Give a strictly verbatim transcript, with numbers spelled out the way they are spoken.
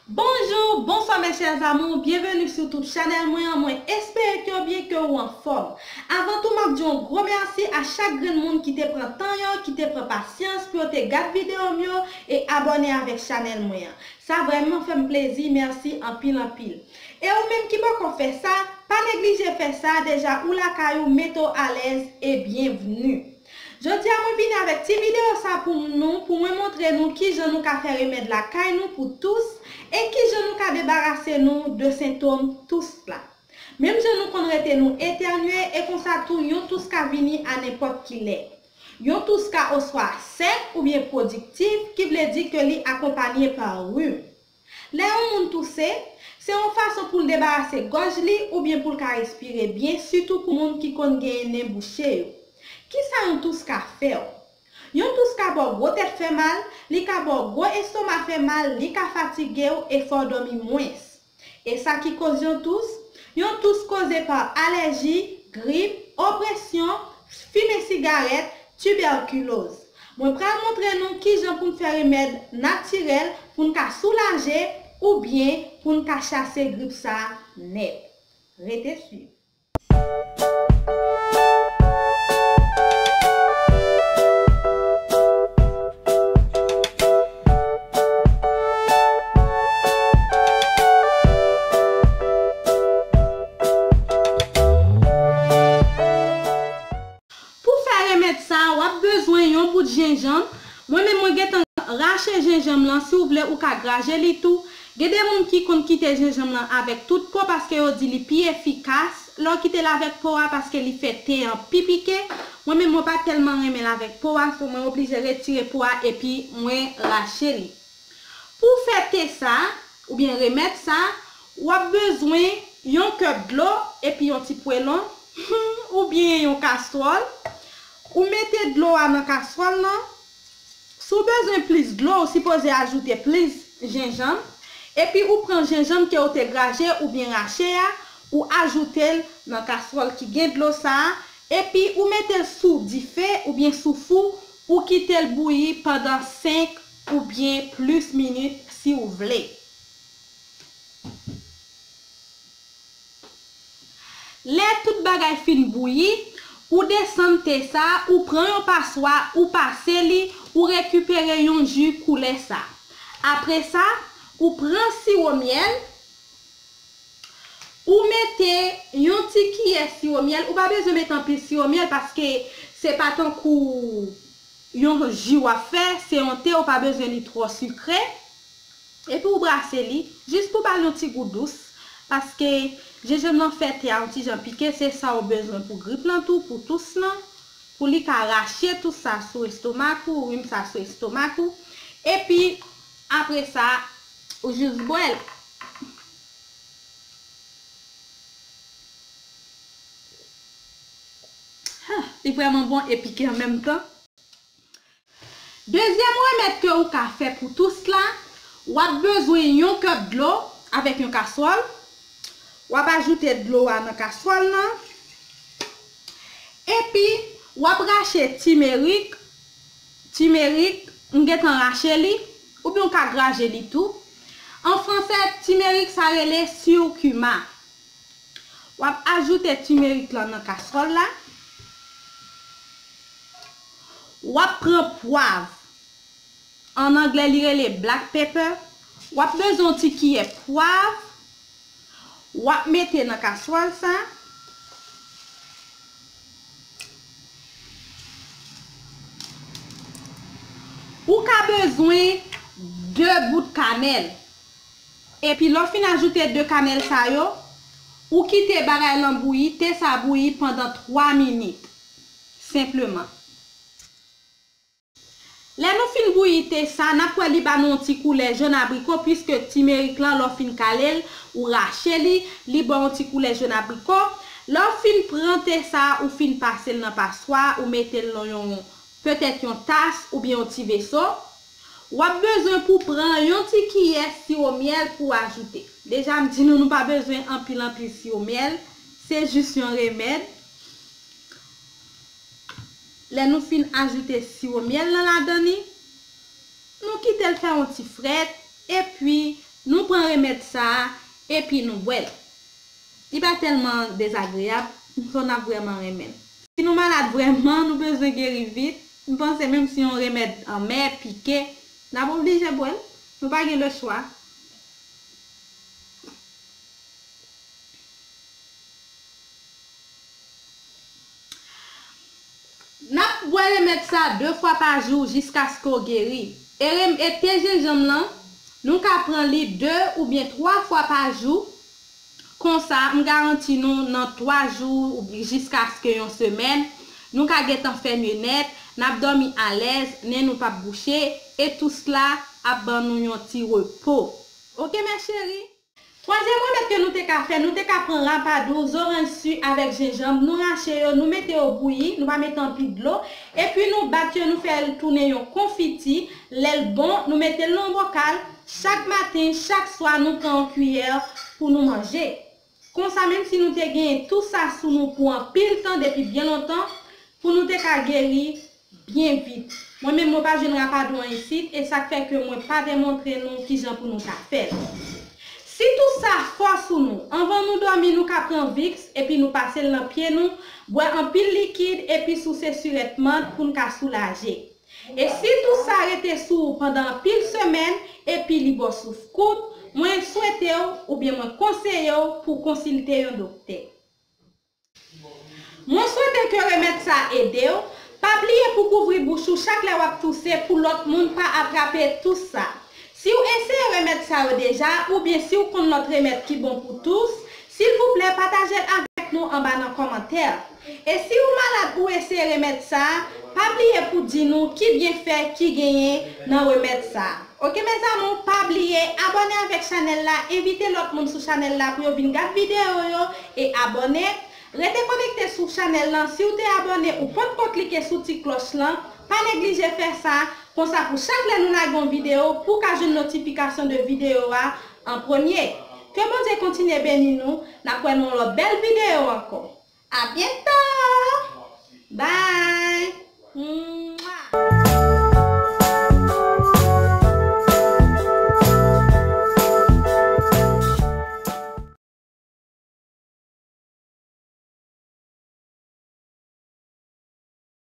Bonjou, bonswa mes chers amours, byenveni sou tout chanèl mwen an, mwen espere ke w byen, ke w anfòm. Avan tou, m ap di yon gwo mèsi a chak grenn moun ki te pran tan yo, ki te pran pasyans pou yo te gad videyo m yo e abòne avèk chanèl mwen an. Sa vrèman fè m plezi, mèsi anpil anpil. E ou menm ki poko fè sa, pa neglije fè sa, deja ou lakay ou, mete w alèz e byenvni. Jodi a mwen vini avèk ti videyo sa pou nou, pou mwen montre nou kijan nou ka fè remèd lakay nou pou tous e kijan nou ka debarase nou de sentòm tous la. Menm jan nou konn rete nou etènye e konsa tou yon tous ka vini a nenpòt ki lè. Yon tous ka oswa sèk oubyen pwodiktif, ki vle di ke li akonpanye pa rim. Lè yon moun touse, se yon fason pou l debarase gòj li oubyen pou l ka respire byen, sitou pou moun ki konn genyen nen bouche yo. Kisa yon tous ka fè w? Yon tous ka ba w gwo tèt fè mal, li ka ba w gwo estoma fè mal, li ka fatige w e fè w dòmi mwens. E sa ki koz yon tous? Yon tous koze pa alèji, grip, opresyon, fimen sigarèt, tibèkiloz. Mwen pral montre nou kijan pou n fè remèd natirèl pou n ka soulaje oubyen pou n ka chase grip sa a nèt. Rete swiv. Pou fè remèd sa, w ap bezwen yon bout jenjanm. Mwen menm, mwen gentan rache jenjanm lan. Si w vle, ou ka graje li tou. Gen de moun ki konn kite jenjanm lan avèk tout po paske yo di li pi efikas lè w kite l avèk po a, paske li fè te an pi pike. Mwen menm, mwen pa tèlman renmen l avèk po a, so mwen oblije retire po a epi mwen rache li. Pou fè te sa, oubyen remèd sa, w ap bezwen yon kèp dlo epi yon ti pwelon, oubyen yon kaswòl. Ou mete dlo a nan kaswòl lan. Si w bezwen plis dlo, ou sipoze ajoute plis jenjanm. Epi ou pran jenjanm ke w te graje oubyen rache a, ou ajoute l nan kaswòl ki gen dlo sa a, epi ou mete l sou dife oubyen sou fou, ou kite l bouyi pandan senk oubyen plis minit si w vle. Lè tout bagay fin bouyi, ou desann te sa, ou pran yon paswa, ou pase li, ou rekipere yon ji koulè sa. Apre sa, ou pran siwo myèl, ou mete yon ti kiyè siwo myèl, ou pa bezwen mete anpil siwo myèl paske se pa tankou yon ji w ap fè, se yon te, ou pa bezwen li twò sikre. Epi ou brase li, jis pou ba l yon ti gou dous, paske jenjanm nan fè te a yon ti jan pike, se sa ou bezwen pou grip lan tou, pou tous lan, pou li ka rache tout sa sou estomak ou, rim sa sou estomak ou. Epi, apre sa, ou jis bwè l. Ha, li vrèman bon e pike an menm tan. Dezyèm remèd ke ou ka fè pou tous la, w ap bezwen yon kèp dlo avèk yon kaswòl. W ap ajoute dlo a nan kaswòl lan. Epi, w ap rache timerik. Timerik, m gentan rache li, oubyen w ka graje li tou. An fransè, timerik sa rele curcuma. W ap ajoute timerik lan nan kaswòl la. W ap pran pwav. An anglè, li rele black pepper. W ap bezwen yon ti kiyè pwav. W ap mete nan kaswòl sa. Ou ka bezwen de bout kanèl. Epi lè w fin ajoute de kanèl sa yo, ou kite bagay lan bouyi, te sa bouyi pandan twa minit. Senpleman. Lè nou fin bouyi te sa, n ap wè li ba nou yon ti koulè jòn abriko, piske timerik lan, lè w fin kale l, ou rache li, li ba w yon ti koulè jòn abriko. Lè w fin pran te sa, ou fin pase l nan paswa, ou mete l nan yon, petèt yon tas oubyen yon ti veso. W ap bezwen pou pran yon ti kiyè siwo myèl pou ajoute. Deja, m di nou, nou pa bezwen anpil, anpil siwo myèl. Se jis yon remèd. Lè nou fin ajoute siwo myèl lan ladan li, nou kite l fè yon ti frèt, epi nou Pran remèd sa a, epi nou bwè l. Li pa tèlman dezagreyab, fò n ap vrèman renmen l. Si nou malad vrèman, nou bezwen geri vit, m panse menm si yon remèd anmè, pike, n ap oblije bwè l. Nou pa gen lechwa. N ap bwè remèd sa de fwa pa jou jiskaske w geri. E rem-, e te jenjanm lan, nou ka pran li de oubyen twa fwa pa jou. Konsa, m garanti nou, nan twa jou oubyen jiskaske yon semèn, nou ka gentan fè mye nèt, n ap dòmi alèz, nen nou p ap bouche, e tous la ap ban nou yon ti repo. Oke, mes chéries? Twazyèm remèd ke nou te ka fè, nou te ka pran rapadou, zoranj si avèk jenjanm, nou rache yo, nou mete yo bouyi, nou pa mete anpil dlo, epi nou bat yo, nou fè l tounen yon konfiti. Lè l bon, nou mete l nan yon bokal, chak maten, chak swa, nou pran yon kiyè pou nou manje. Konsa, menm si nou te genyen tou sa sou nou pou anpil tan, depi byen lontan, pou nou te ka geri byen vit. Mwen menm, mwen pa jwenn rapadou an isit, e sa k fè ke mwen pa demontre nou kijan pou nou ka fè l. Si tou sa fò sou nou, anvan nou dòmi, nou ka pran Vicks epi nou pase l nan pye nou, bwè anpil likid epi souse sirèt mant pou n ka soulaje. E si tou sa rete sou ou pandan anpil semèn epi li ba w souf kout, mwen swete w oubyen mwen konseye w pou w konsilte yon doktè. Mwen swete ke remèd sa ede w. Pa bliye pou kouvri bouch ou chak lè w ap touse pou lòt moun pa atrape tous sa. Si w eseye remèd sa yo deja, oubyen si w konn lòt remèd ki bon pou tous, silvouplè pataje l avèk nou anba nan kòmantè. E si w malad ou eseye remèd sa, pa bliye pou di nou ki byenfè ki genyen nan remèd sa. Oke, mes amours, pa bliye abòne avèk chanèl la, envite lòt moun sou chanèl la pou yo vin gad videyo yo e abòne. Rete konekte sou chanèl lan, si w te abòne ou potko klike sou ti klòch lan, pa neglije fè sa, konsa pou chak lè nou lage yon videyo, pou w ka jwenn notifikasyon de videyo a an premye. Ke Bondye kontinye beni nou, n ap wè nan yon lòt bèl videyo ankò. A byento! Bye!